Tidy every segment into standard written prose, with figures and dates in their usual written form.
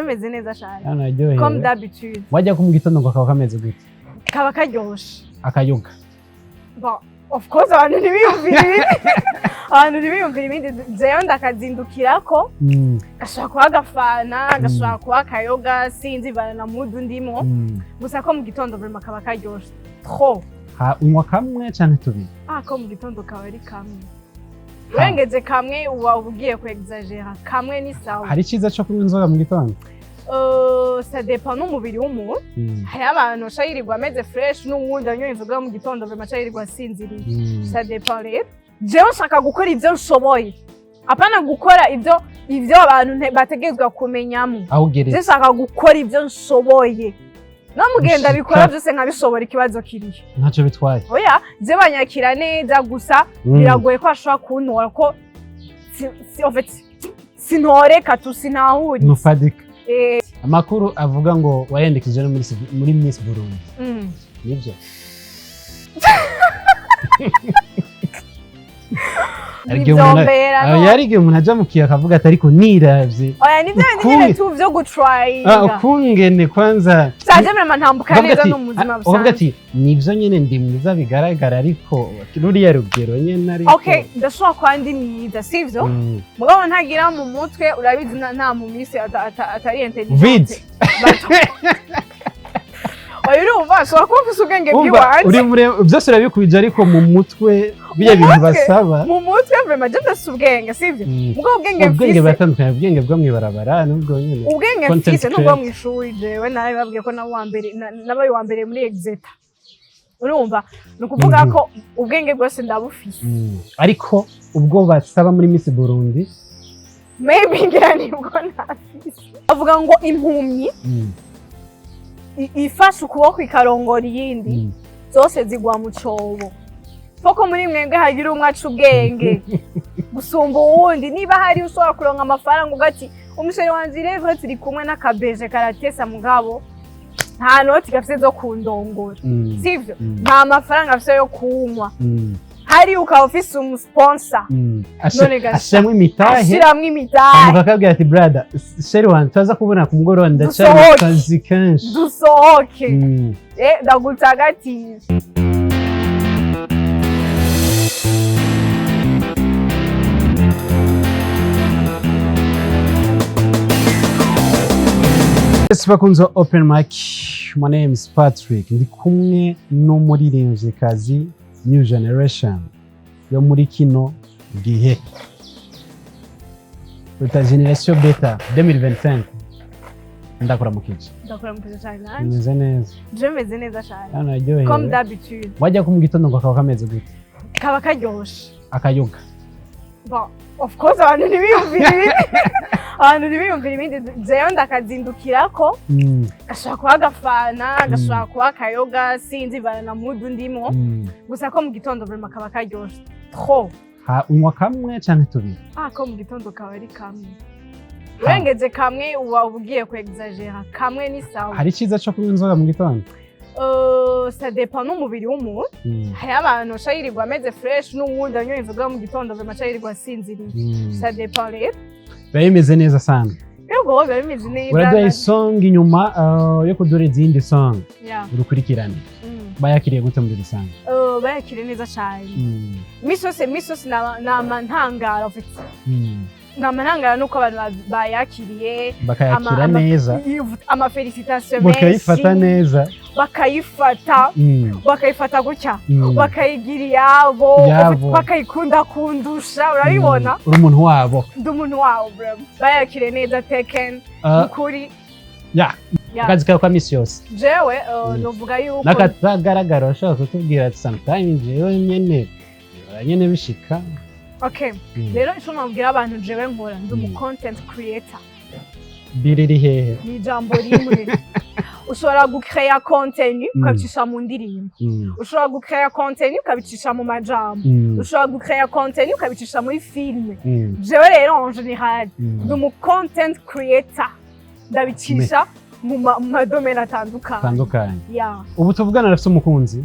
Meze neza cyane. Hano naryohewe. Comme d'habitude. Wajya ko mu gitondo ngo kaba kameze gute? Kaba karyoshe. Akayoga? Bon, of course abantu ntibiyumvira ibindi, abantu ntibiyumvira ibindi. Jewe ndakazindukirako, gashobora kuba agafana, gashobora kuba akayoga, sinzi, bana na mood ndimo. Gusa ko mu gitondo vraiment kaba karyoshe trop. Ha, unywa kamwe canke tubiri? Ah, ko mu gitondo kaba ari kamwe. Urengeje kamwe uba ugiye ku exagera. Kamwe ni sawa. Hari iciza co kunywa inzoga mu gitondo? Ça dépend n'umubiri w'umuntu. Hariho abantu aca yirirwa ameze fresh, n'uwundi anywa inzoga mu gitondo vraiment aca yirirwa asinziriye. Ça dépend. Rero jewe nshaka gukora ivyo nshoboye, apana gukora ivyo abantu bategerezwa kumenyamo. Aho ugeretse. Je nshaka gukora ivyo nshoboye, no mu gihe Gushika. ndabikora byose nkabishobora, ikibazo kirihe? Ntaco bitwaye. Oya, je banyakira neza gusa biragoye ko ashobora kuntora ko en fait sintoreka tu, sinahuriza. Nufadika. Eh. Amakuru avuga ngo wariyandikishije no muri Miss Burundi, nibyo? Hari igihe umuntu- Nivyombera Ah, no. yari igihe umuntu aja mu kiyo akavuga ati ariko niravye Oya, nivyo bindi nyene tu vyo Ah, gutrayinga. ukungene kwanza Saje vraiment ntambuka ukavuga neza ati- no mu buzima ah, ukavuga busanzwe. ati nivyo nyene, ndi mwiza bigaragara, ariko ruriya rugero nyene, ariko Okay, ndashobora kuba ndi mwiza, sivyo? Mugabo ntagira mu mutwe, urabizi, nta mu misi atari intelligent. Vide. Oya, urumva ashobora kuba ufise ubwenge Umva, bw'iwanje. uri byose urabikwije, ariko mu mutwe biya Mu bintu mutwe? basaba. Mu mutwe vraiment je ndafise ubwenge, sivyo? Mugabo ubwenge Ubwenge mfise buratandukanye, ubwenge bwo mw'ibarabara n'ubwo nyene ubwenge content mfise n'ubwo creator. mw'ishuri, jewe nawe babwiye ko nawe wa mbere nabaye uwa mbere muri exeta. Urumva, ni ukuvuga ko ubwenge bwose ndabufise. Ariko ubwo basaba muri Miss Burundi? Maybe ngira nibwo ntafise. Bavuga ngo impumyi ifashe ukuboko ikarongora iyindi, zose zigwa mu cobo. Koko muri mwebwe hagira umwe aca ubwenge gusumba uwundi. Niba hari ushobora kuronka amafaranga, ugati umusore wanje rero turi kumwe n'akabeje karatesa, mugabo nta noti gafise zo kundongora, sivyo? Nta mafaranga afise yo kunywa. Hari ukaba ufise umusponsor. None gasha. Ashiramwo imitahe. Ashiramwo imitahe. Akabwira ati brother, chéri wanje, turaza kubona ku mugoroba, ndacari mu Dusohoke. kazi kenshi. Dusohoke. Eh, ndagutagatiye. Yes, bakunze wa Open Mic, my name is Patrick. Ndi kumwe n'umuririmvyikazi New Generation yo muri kino gihe. Bita Generation Beta 2025. Ndakuramukije. Ndakuramukije cyane nanjye. Meze neza. Je meze neza cyane. Hano naryohewe. Comme d'habitude. Wajya ko mu gitondo ngo kaba kameze gute? Kaba karyoshe. Akayoga? Bon, of course abantu ntibiyumvira ibindi, abantu ntibiyumvira ibindi. Jewe ndakazindukirako, gashobora kuba agafana, gashobora kuba akayoga, sinzi, bana na mood ndimo. Gusa ko mu gitondo vraiment kaba karyoshe trop. Ha, unywa kamwe canke tubiri? Ah, ko mu gitondo kaba ari kamwe. Urengeje kamwe uba ugiye ku exagera. Kamwe ni sawa. Hari iciza co kunywa inzoga mu gitondo? Ça dépend n'umubiri w'umuntu. Hariho abantu aca yirirwa ameze fresh, n'uwundi anywa inzoga mu gitondo vraiment aca yirirwa asinziriye. Ça dépend rero. Biba bimeze neza sana. Yego, biba bimeze neza. Uraduha isong inyuma yo kudura izindi song urukurikirane. Bayakiriye gute muri rusange? Bayakiriye neza cyane. Misi yose, misi yose nama ntangara en fait. Nama ntangara nuko abantu bayakiriye. Bakayakira neza. Amafélicitation Bakayifata menshi. neza. Bakayifata, bakayifata gutya, bakayigira iyabo. Iyabo. Bakayikunda kundusha, urabibona. Uri umuntu wabo. Ndi umuntu wabo bro. Bayakiriye neza, taken ukuri. Ya. Ya. Akazi kawe ka misi yose? Jewe novuga yuko N'akatagaragara urashobora kutubwira ati sometimes jewe nyene bihora nyene bishika. Okay, rero ico nabwira abantu, jewe nkora ndi umu content creator. Biri iri hehe? Ni ijambo rimwe. Ushobora gucreya content ukabicisha mu ndirimbo, ushobora gucreya content ukabicisha mu majambo, ushobora gucreya content ukabicisha muri filime. Jewe rero en général ndi umu content creator, ndabicisha mu madomaine atandukanye. Atandukanye. Yeah. Ubu tuvugana arafise umukunzi?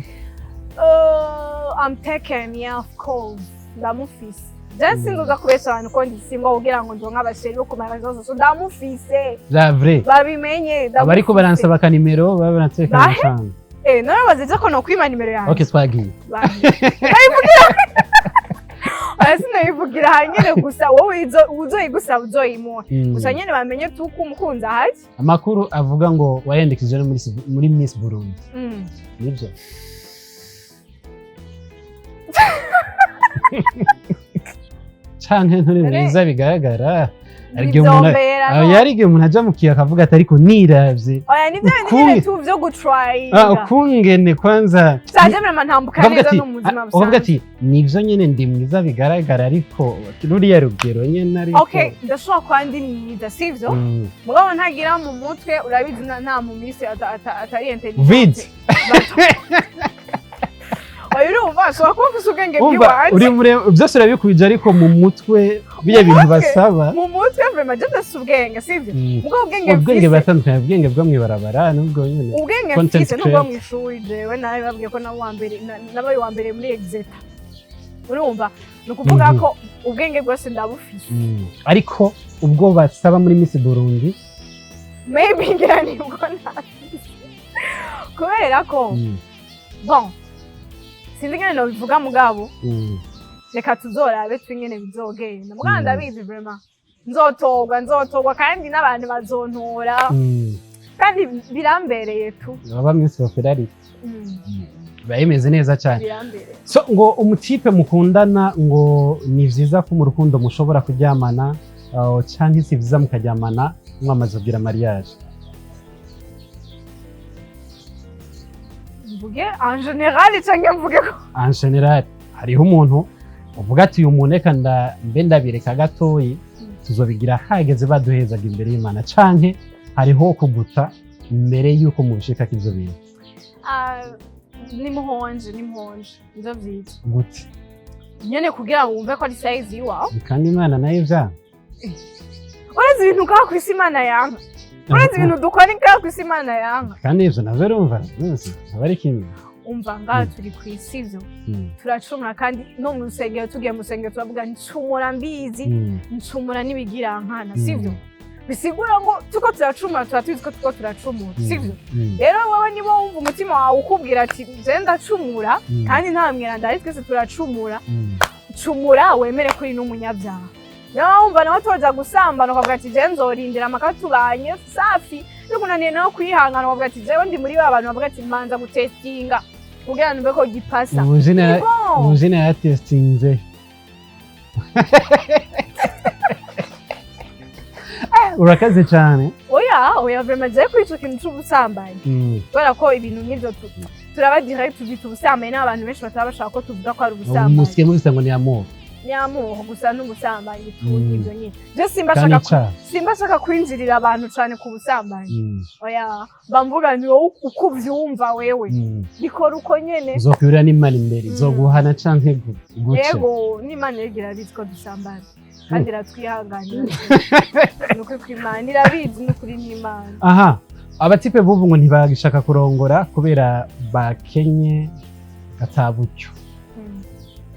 I'm taken, yeah, of course, ndamufise. Je sinzoza kubesha abantu ko ndi single kugira ngo ndonke abachéri bo ku ma réseaux sociaux. Ndamufise. Vya vrai? Babimenye. Abariko baransaba akanimero baba baratekanye Bahe? cyane. Eh, none bazize ko nokwima nimero yanjye? Okay, twagiye. Ndayivugira. Oya, sinayivugira hanyene gusa wowe uzoyigusaba uzoyimuha. Gusa nyene bamenye tuko umukunzi ahari. Amakuru avuga ngo wariyandikishije no muri Miss Burundi, nibyo? Canke nturi mwiza bigaragara? Hari igihe umuntu Nivyombera. Ah, yari igihe umuntu aja mu kiyo akavuga ati: "Ariko niravye Oya, nivyo bindi nyene tu vyo gutrayinga. Ukungene kwanza." Saje vraiment ntambuka Ukavuga neza ati no mu buzima ukavuga busanzwe. ati: "Nivyo nyene, ndi mwiza bigaragara, ariko ruriya rugero nyene, ariko." Okay, ndashobora kuba ndi mwiza, sivyo? Mugabo ntagira mu mutwe, urabizi, nta mu misi atari intelligent. Vide. Oya, urumva ashobora kuba ufise ubwenge Umva, bw'iwanje. Uri mure byose urabikwije, ariko mu mutwe biya bintu mutwe? basaba. Mu mutwe vraiment je ndafise ubwenge, sivyo? Mugabo ubwenge Ubwenge mfise buratandukanye, ubwenge bwo mw'ibarabara n'ubwo nyene ubwenge content mfise n'ubwo creator. mw'ishuri, jewe nawe babwiye ko nawe uwa mbere nabaye uwa mbere muri exeta, urumva ni ukuvuga ko ubwenge bwose ndabufise. Ariko ubwo basaba muri Miss Burundi? Maybe ngira nibwo ntafise kubera ko bon, sinzi ingene nobivuga, mugabo reka tuzorabe twingene bizogenda. Mugabo ndabizi vraiment nzotorwa, nzotorwa kandi n'abantu bazontora. Kandi birambereye tu. Baba Miss Popularity. Biba bimeze neza cyane. Birambereye. So ngo umutipe mukundana, ngo ni vyiza ko mu rukundo mushobora kuryamana, canke si vyiza mukaryamana mwamaze kugira mariage? Mvuge en général canke mvuge ko? En général. Hariho umuntu uvuga ati: "Uyu muntu reka mbe ndabireka gatoyi, tuzobigira hageze baduhezaga imbere y'Imana", canke hariho kuguta mbere y'uko mubishikako ivyo bintu? Ah, nimuhonje, nimuhonje nivyo vyiza. Gute? Nyene kugira ngo wumve ko ari size iwawe. Kandi Imana nayo ivyanga. Uretse ibintu ngaha kw'isi Imana yanka, uretse ibintu dukora ngaha kw'isi Imana yanka. Kandi ivyo navyo urumva byose aba ari kimwe. Umva, ngaha turi kw'isi ivyo turacumura, kandi no mu rusengero, tugiye mu rusengero turavuga: "Ncumura mbizi, ncumura n'ibigirankana", sivyo? Bisigura ngo tuko turacumura tuba tuzi ko tuko turacumura, sivyo? Rero wowe niba wumva umutima wawe ukubwira ati: "Je ndacumura", kandi nta mweranda ari, twese turacumura. Cumura wemere ko uri n'umunyabyaha. Niba wumva nawe toza gusambana, ukavuga ati: "Je nzorindira amaka tubanye safi", bikunaniye nawe kwihangana, ukavuga ati: "Jewe ndi muri ba bantu bavuga ati mbanza gutestinga kugira numve ko gipasa." Ubujina. Ni bon. Ubujina yaratestinze. Urakaze cyane. Oya, oya, vraiment je kuri ico kintu c'ubusambanyi, kubera ko ibintu nk'ivyo turaba direct tubita ubusambanyi, n'abantu benshi bataba bashaka ko tuvuga ko ari ubusambanyi. Musigaye mubisa ngo ni amour. Ni amour gusa n'ubusambanyi tu. Ivyo nyine je simba Kandi shaka icaha. Simba shaka kwinjirira abantu cane ku busambanyi. Oya, bamvuga ni wowe uko uvyumva wewe, bikora uko nyene. Uzokwibira n'Imana imbere, izoguhana canke guce. Yego, n'Imana rero irabizi ko dusambana kandi iratwihanganira, ni ukuri kw'Imana irabizi, ni ukuri n'Imana. Aha abatipe bubu ngo ntibagishaka kurongora kubera bakenye atabucyo.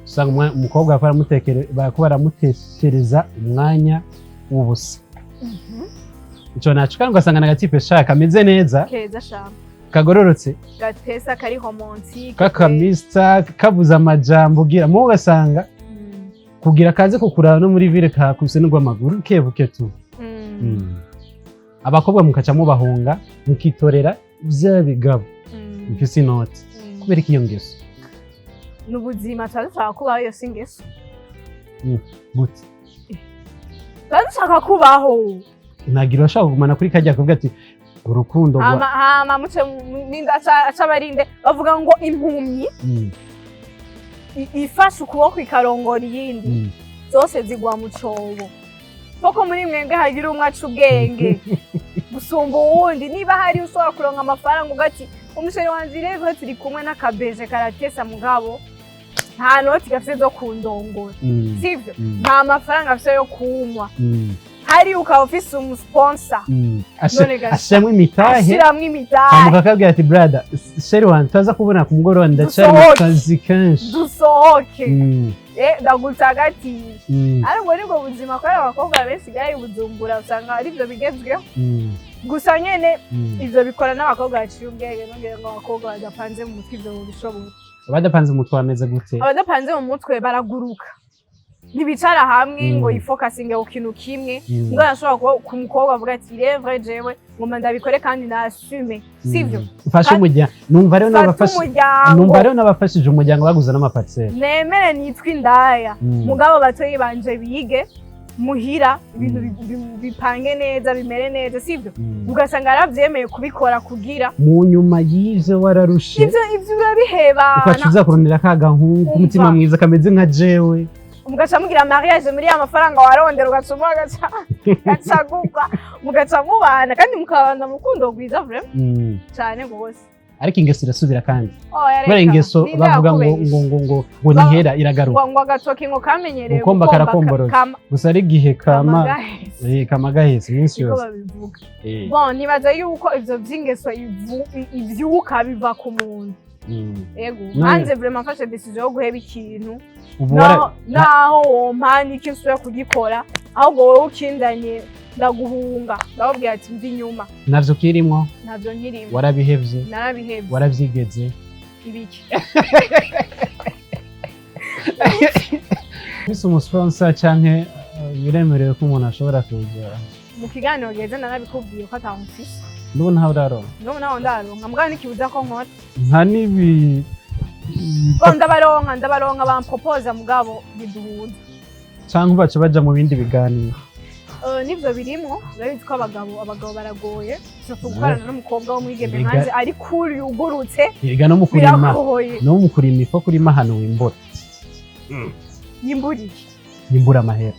Usanga umukobwa barako baramuteshereza umwanya w'ubusa. Ico naco kandi ugasanga n'agatipe shaka kameze neza, Keza shamba. kagororotse, gatesa, kari romantique, kakamista, kabuze amajambo ugira mu ugasanga kugira kaze kukuraba no muri ville kakubise n'urw'amaguru kebuke tu. Abakobwa mukaca mubahunga, mukitorera vya bigabo bifise inoti. Kubera iki iyo ngeso? Ni ubuzima tuba dushaka kubaho, iyo si ingeso. Gute? Tuba dushaka kubaho. Ntagira urashaka kugumana kuri kajya kuvuga ati urukundo rwa Hama hama muce ninda aca abarinde bavuga ngo impumyi ifashe ukuboko ikarongora iyindi, zose zigwa mu cobo. Koko muri mwebwe hagira umwe aca ubwenge gusumba uwundi. Niba hari ushobora kuronka amafaranga ugati: "Umuchéri wanje rero turi kumwe n'akabeje karatesa, mugabo nta noti gafise zo kundongora", sivyo? Nta mafaranga afise yo kunywa. Hari ukaba ufise umusponsor. None gasha. Ashiramo imitahe. Ashiramwo imitahe. Hanyuma akakabwira ati: "Brother, chéri wanje, turaza kubona ku mugoroba, ndacyari mu Dusohoke. kazi kenshi." Dusohoke. Ndagutagatiye. Ariko nibwo buzima, kubera abakobwa benshi gari Bujumbura usanga aribyo bigezweho. Gusa nyene ivyo bikora n'abakobwa baciye ubwenge. Nongere ngo abakobwa badapanze mu mutwe ivyo bobishobora. Abadapanze umutwe bameze gute? Abadapanze mu mutwe baraguruka, ntibicara hamwe ngo yifokasinge ku kintu kimwe. Ngo arashobora kuba ku mukobwa avuga ati: "Revre jewe ngoma ndabikore kandi nasume," sivyo? Mfashe umuryango, numva rero Fata n'abafashe umuryango. Numva rero n'abafashije umuryango baguze n'amaparcelles. Nemere nitwa indaya, mugabo batoyi banje bige muhira, ibintu bipange neza, bimere neza, sivyo? Ugasanga yaravyemeye kubikora kugira Mu nyuma y'ivyo wararushe, ivyo urabiheba. Ukaca uza kurondera ka gahungu k'umutima mwiza kameze nka jewe. Mugaca mugira mariage muri ya mafaranga warondera, ugaca umuha, gaca gugwa, mugaca mubana kandi mukabana mu rukundo rwiza vraiment. Cane gose. Ariko ingeso irasubira kandi. Oya, Kubera reka. ingeso Ninde bavuga ngo yakubeshe? ngo ntihera, iragaruka. Ngo agatoki ngo kamenyereye Gukomba gukomba karakomboroza. Gusa ari igihe kama kama gahese. Kama gahese iminsi Niko yose. babivuga. Bon, nibaza yuko ivyo vy'ingeso ivyuka biva ku muntu. Ego. Hanze vraiment mfashe décision yo guheba ikintu, Ubu naho wompana iki nsubira kugikora, ahubwo wowe ukindanye ndaguhunga, ndababwira ati: "Mva inyuma." Navyo kirimwo? Ntabyo nkirimo. Warabihevye? Narabihevye. Waravyigeze? Ibiki? Ufise umusponsor canke biremerewe ko umuntu ashobora kuza? Mu kiganiro giheze narabikubwiye ko atamufise. N'ubu ntawe uraronka? N'ubu naho ndaronka, mugabo ntikibuza ko nkora. Nka nibi Bon, ndabaronka bampropoza, mugabo ntiduhuza. Canke baca baja mu bindi biganiro? Nivyo birimwo. Urabizi ko abagabo baragoye, surtout gukorana n'umukobwa w'umwigeme Erega nkanjye ari cool, yugurutse. Erega no mu kurima, Biragoye. no mu kurima ifo kurima ahantu wimbura. Yimbura iki? Yimbura amahera.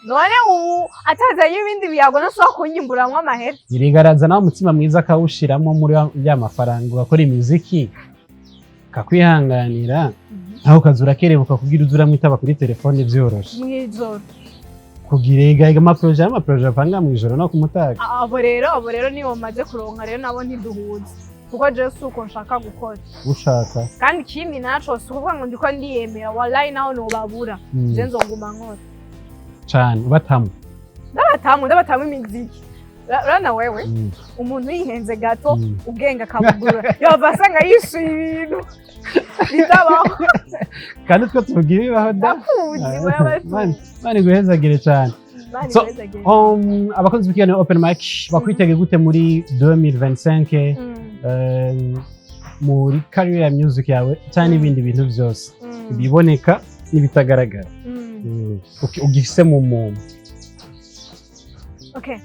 None ubu atazanye ibindi biyago ntashobora kunyimburamwo amahera? Erega araza nawe umutima mwiza akawushiramwo muri ya mafaranga, ugakora imiziki kakwihanganira, nawe ukaza urakerebuka kugira uze uramwitaba kuri telefone vyoroshe. Mw'ijoro. Kugira ega amaprojet apanga mw'ijoro no kumutaga. Abo rero nibo maze kuronka rero, nabo ntiduhuza kuko jewe si uko nshaka gukora. Ushaka? Kandi ikindi naco, si ukuvuga ngo ndiko ndiyemera, wallahi naho nobabura, je nzoguma nkora. Cane ubatamu. Ndabatamu imiziki. Urabona wewe, umuntu yihenze gato, ubwenge akabugura, yova asanga yishuye ibintu bitabaho. Kandi twe tuvuga ibibaho da. Ndakuzi wewe tu. Mani guhezagire cane. Mani So, guhezagire. Abakunzi b'ikiganiro Open Mic bakwitege gute muri 2025, muri career ya music yawe cyangwa n'ibindi bintu byose ibiboneka n'ibitagaragara? Ugifise mu muntu. Okay.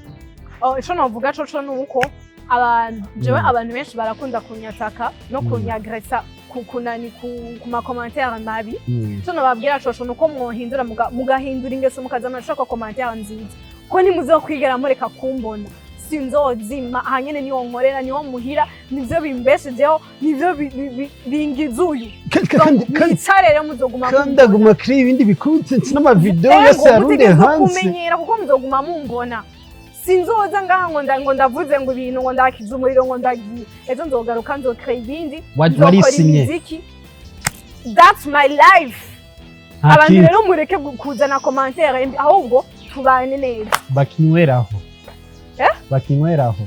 Oh, ico novuga coco nuko abantu jewe, abantu benshi barakunda kunyataka no kunyagresa kunani ku ma commentaire mabi. Ico nobabwira coco nuko mwohindura, mugahindura ingeso, mukaza murashaka commentaire nziza, ko ntimuzokwigera mureka kumbona. Sinzozima. Aha nyene niho nkorera, niho muhira, nivyo bimbeshejeho, nivyo bingize uyu. Mwicare rero, muzoguma Kandi mumbona. Aguma kuri ibindi bicontent n'amavideo Ego, yose yarunde mutegerezwa hanze. kumenyera kuko muzoguma mumbona. Sinzoza ngaha ngo ndavuze ngo ibintu ngo ndakiza umuriro ngo ndagiye. Ejo nzogaruka, nzokora ibindi, nzokora Warisinye. imiziki. That's my life. Nta Abantu kindi. rero mureke kuzana commentaire mbi, ahubwo tubane neza. Bakinyweraho. Eh? Bakinyweraho.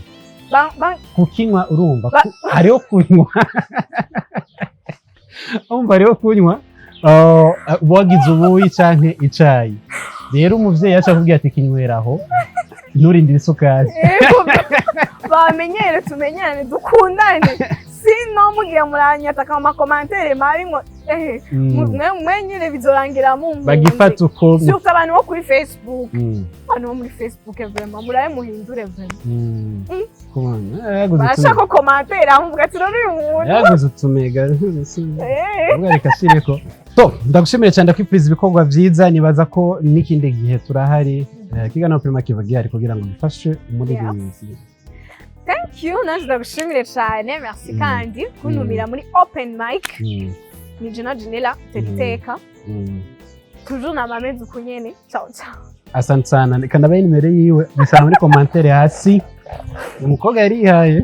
Kukinywa urumva hariho kunywa, urumva hariho kunywa wagize ubuyi canke icayi. Rero umuvyeyi aca akubwira ati: "Kinyweraho, nturindire isukari." Yego, bamenyere, tumenyane, dukundane. Sino mugiye muranyataka mu macommentaire mabi ngo mwe nyine bizorangira mumpunze. Bagifata uko. Surtout abantu bo kuri Facebook. Abantu bo muri Facebook, vraiment murabe muhindure vraiment. Come on. Yaguze Barashaka commentaire aho mvuga ati: "Rero uyu muntu." Yaguze utumega. Ubwo reka shireko. So, ndagushimiye cyane, ndakwifuriza ibikorwa vyiza. Nibaza ko n'ikindi gihe turahari. Kiganiro Prima kiva gihari kugira ngo gifashe umuririmbyi. Thank you, nanjye ndagushimire cyane, merci. Kandi kuntumira muri Open Mic. Ni Jina Jinela Teriteka. Toujours namameze uku nyene. Ciao ciao. Asante sana. Reka ndabahe nimero yiwe, bisaba muri commentaire hasi. Umukobwa yarihaye.